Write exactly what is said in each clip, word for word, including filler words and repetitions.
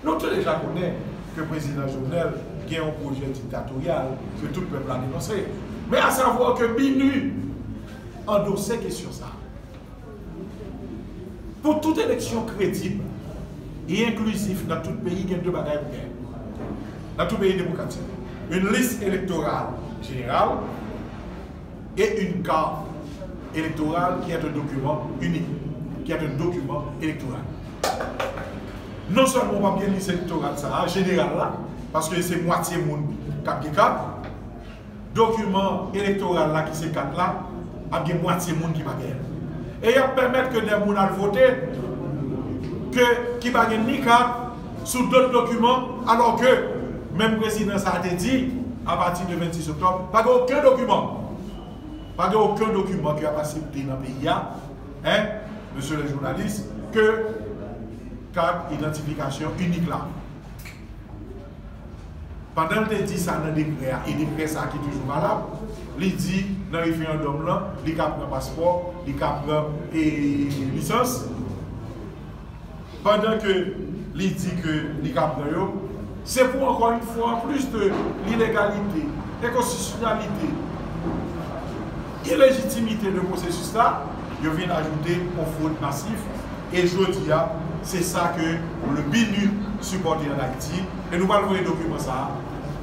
Nou tou deja konnen ke prezidan Jovenel gen yon pwojè diktatoryal ke tout pèp la denonse. Men asavwa ke BINUH andose kesyon sa a. Pou tout eleksyon kredib e enklizif nan tout peyi, gen de bagay pou gen. Nan tout peyi demokratik. Yon lis elektoral jeneral e yon kat elektoral ki est un document unique, ki est un document électoral. Non sèlman w p ap gen lis elektoral sa a, jeneral la, paske se mwatye moun k ap gen kat, dokiman elektoral la ki se kat la, ap gen mwatye moun ki pa gen l. E y ap pèmèt ke de moun al vote ke, ki pa gen ni kat sou dòt dokiman, alò ke menm prezidan sa a te di, apati de vennsis oktòb, pa gen okenn dokiman. Pa gen okenn dokiman ke y ap aksepte nan peyi a, hein, mesye le jounalis, ke kat idantifikasyon inik la. Pandan l te di sa nan dekrè a, e dekrè sa a ki toujou valab, li di nan referandòm lan, li ka pran paspò, li ka pran, e, lisans. Pandan ke li di ke li ka pran yo, se pou, encore une fois, en plus de l'ilegalite, enkonstitisyonalite, ilejitimite de pwosesis la, yo vin ajoute yon fwod masif. E jodi a, se sa ke le BINUH sipòte ann Ayiti. E nou pral voye dokiman sa a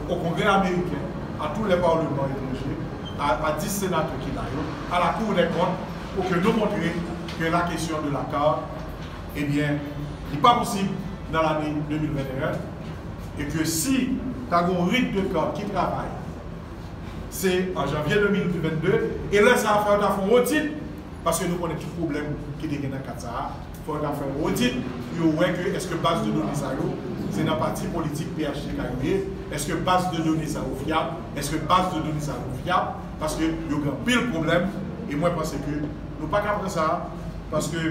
o Kongrè ameriken, a tous les parlements étrangers, a, a dis senatè ki la yo, a la Cour des comptes, pou ke nou montre ke la kesyon de la kat, ebyen, li pa posib nan lane de mil venteyen, e ke si ta gen yon rit de kat ki travay, se an janvye de mil vennde, e lè sa a fè yo ta fè yon odit, paske nou konnen tout pwoblèm ki te gen nan kat sa a, fò yo ta fè yon odit pou yo wè ke èske baz de done sa yo, se nan pati politik P H T K yo ye, èske baz de done sa yo fyab, èske baz de done sa yo fyab, paske yo gen anpil pwoblèm, e mwen panse ke nou pa ka pran sa, paske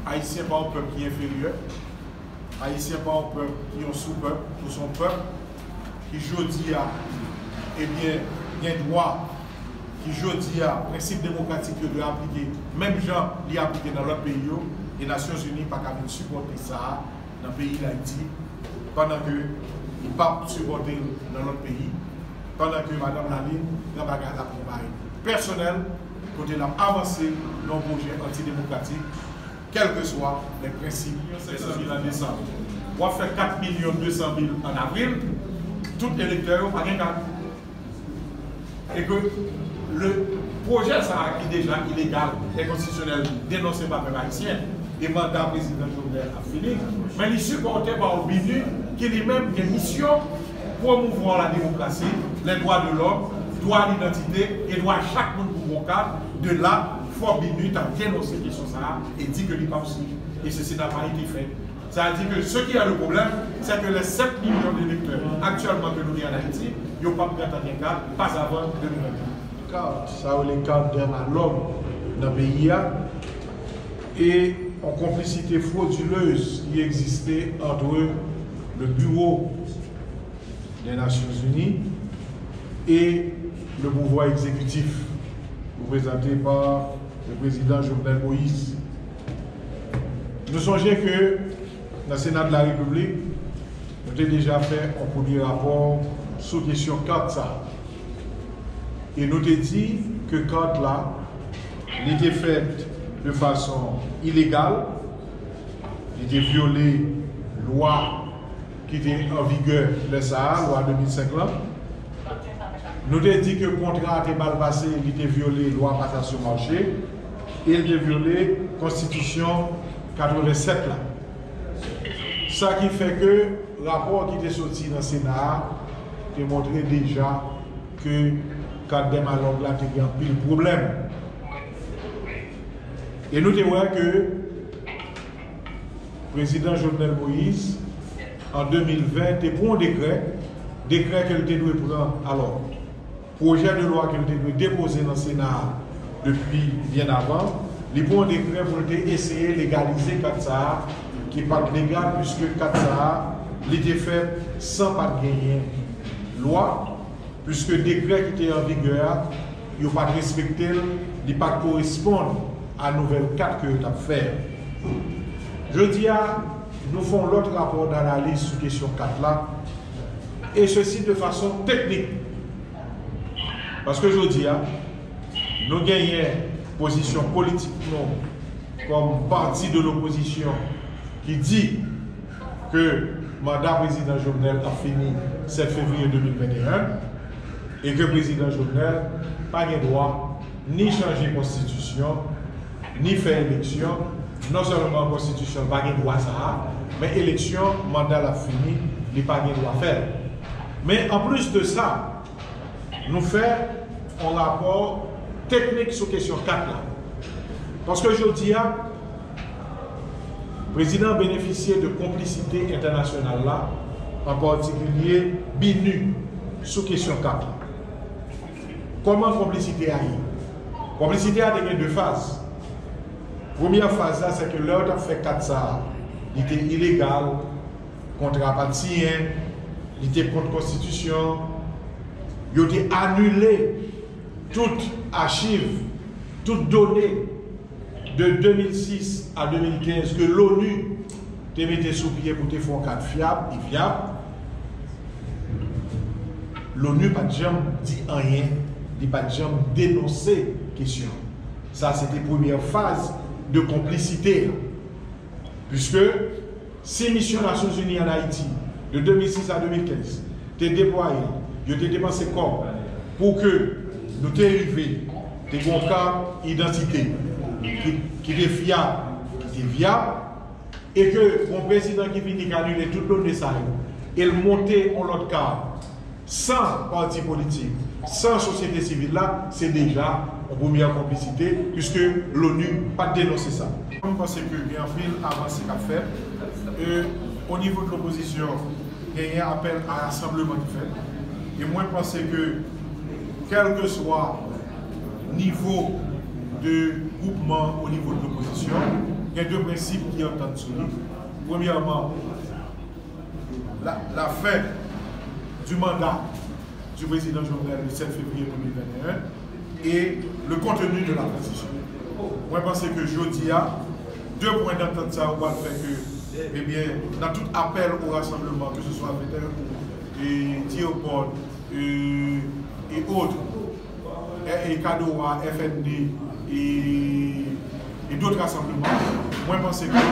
Ayisyen pa yon pèp ki enferyè, Ayisyen pa yon pèp ki yon soupèp, nou se yon pèp ki jodi a, ebyen, gen dwa, ki jodi a, prensip demokratik yo dwe aplike menm jan li aplike nan lòt peyi yo, e Nasyonzini pa ka vin sipòte sa a nan peyi Dayiti, pandan ke li p ap sipòte l nan lòt peyi, pandan ke Madanm Laline pran bagay la pou bagay pèsonèl, kote l ap avanse nan yon pwojè antidemokratik, kèlkeswa lè prensip. Senk san mil an desanm. W ap fè kat milyon de san mil an avril, tout elektè yo pa gen kat. E ke le pwojè sa a ki deja ilegal, enkonstitisyonèl, denonse pa pèp ayisyen, e manda prezidan Jovenel ap fini, men li sipòte pa yon BINUH ki li menm gen misyon pwomouvwa la demokrasi, les droits de l'homme, dwa lidantite e dwa chak moun pou gon kat. De la, fò BINUH ta denonse kesyon sa a e di ke li pa posib. E se, se n'a pas été fait. Sa vle di ke ce qui est le problème, c'est que les sept millions d'électeurs actuellement que nous avons en Haïti, yo p ap gentan gen kat, pas avant de mil vennde. Kat, sa yo rele kat dèmalòm nan peyi a, e yon konplisite fwodilez ki egziste entre le bureau des Nations Unies et le pouvoir exécutif, représenté par le président Jovenel Moïse. Nou sonje ke nan Sena de la Repiblik, nou te deja fè yon premye rapò sou kesyon kat sa. E nou te di ke kat la, li te fèt de fason ilegal, li te vyole lwa ki te an vigè lè sa a, lwa de mil senk lan. Nou te di ke kontra a te mal pase, li te vyole lwa pasasyon mache, e li te vyole konstitisyon katrevennsèt la. Sa ki fè ke rapò ki te soti nan Sena a te montre deja ke kat dèmalòm la te gen anpil pwoblèm. E nou te wè ke prezidan Jovenel Moïse, an de mil ven, te pran yon dekrè, dekrè ke l te dwe pran, alò, pwojè de lwa ke l te dwe depoze nan Sena a depi byen avan, li pran yon dekrè pou l te eseye legalize kat sa a, ki pa t legal, piske kat sa a, li te fèt san pa t genyen lwa, piske dekrè ki te an vigè a, yo pa t respekte l, li pa t koresponn a nouvèl kat ke yo t ap fè a. Jodi a, Nou fè yon lòt rapò danaliz sou kesyon kat la, e sesi de fason teknik. Paske jodi a, nou genyen pozisyon politik nou kòm pati de lopozisyon ki di ke manda prezidan Jovenel ap fini sèt fevriye de mil venteyen e ke prezidan Jovenel pa gen dwa ni chanje konstitisyon, ni fè eleksyon. Non sèlman konstitisyon pa gen dwa sa a, men eleksyon, manda l ap fini, li pa gen dwa fè l. Men anplis de sa, nou fè yon rapò teknik sou kesyon kat la. Paske jodi a, prezidan an benefisye de konplisite entènasyonal la, an patikilye BINUH, sou kesyon kat la. Kòman konplisite a ye? Konplisite a te gen de faz. Premyè faz la, se ke lè yo t ap fè kat sa a, li te ilegal, kontra pa t siyen, li te kont konstitisyon, yo te anile tout achiv, tout done de de mil sis a de mil kenz ke l'ONU te mete sou pye pou te fè yon kat fyab e vyab. L'ONU pa t janm di anyen, li pa t janm denonse kesyon. Sa se te premyè faz de konplisite a. Piske si misyon Nasyonzini ann Ayiti de de mil sis a de mil kenz te deplwaye, yo te depanse kòb pou ke nou te rive te gen yon kat idantite ki, ki te fyab, ki te vyab, e ke yon prezidan ki vini ki anile tout done sa yo, e l monte yon lòt kat san pati politik, san sosyete sivil la, se deja yon premyè konplisite, piske l'ONU pa t denonse sa. Mwen panse ke gen anpil avanse k ap fèt. E, o nivo de lopozisyon, genyen apèl a rasanbleman ki fèt. E mwen panse ke, kèlkeswa nivo de gwoupman o nivo de lopozisyon, gen de prensip ki antann sou li. Premyèman, la, la fin du mandat du président Jovenel le sept février deux mille vingt et un et le contenu de la transition. Mwen panse ke jodi a, de pwen dantant sa yo pral fè ke, ebyen, nan tout apèl o rasanbleman, ke se swa Veteran e Dearborn e, e otre, e, e Kadoa, F N D e, e dòt rasanbleman, mwen panse ke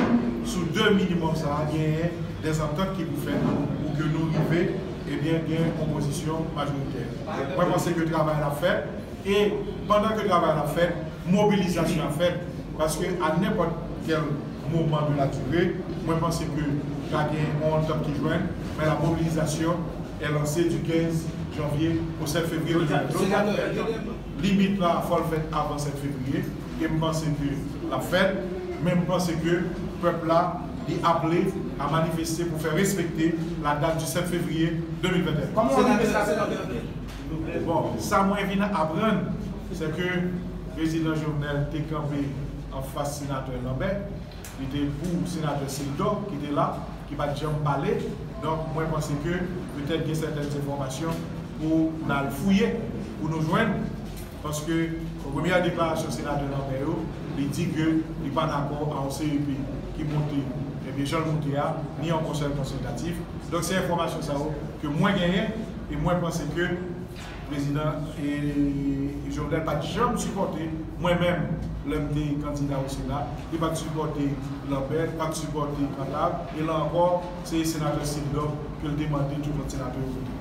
sou de minimòm sa a, genyen dèzantant ki pou fèt pou ke nou rive, ebyen, gen yon pozisyon majoritè. Mwen panse ke travay la fèt, e pandan ke travay la fèt, mobilizasyon ap fèt, paske a nenpòt kèl moman de la dire, mwen panse ke ka gen yon antant ki jwenn, men la mobilizasyon est lancée du quinze janvier au sept février deux mille vingt-deux. Limit la, fò l fèt avan sèt fevriye, e m panse ke l ap fèt, men m panse ke pèp la, li aple a manifeste pou fè respekte la date du sept février deux mille vingt et un. Kòman w rive la, senatè? Bon, sa mwen vin aprann, se ke prezidan Jovenel te kanpe anfas senatè Lambert, li te pou senatè Sildor ki te la, ki pa t janm pale. Donk, mwen panse ke petèt gen sètèn enfòmasyon pou n al fouye, pou nou jwenn, paske premyè deklarasyon senatè Lambert yo, li di ke li pa dakò a yon C E P ki monte, ebyen, jan l monte a, ni yon konsèy konsiltatif. Donk, se enfòmasyon sa yo ke mwen genyen, e mwen panse ke prezidan, e, Jovenel pa t janm sipòte mwen menm, lè m te kandida o Sena, li pa t sipòte Lambert, pa t sipòte Cantave, e la ankò, se senatè Sildor ke l te mande tout lòt senatè yo vote.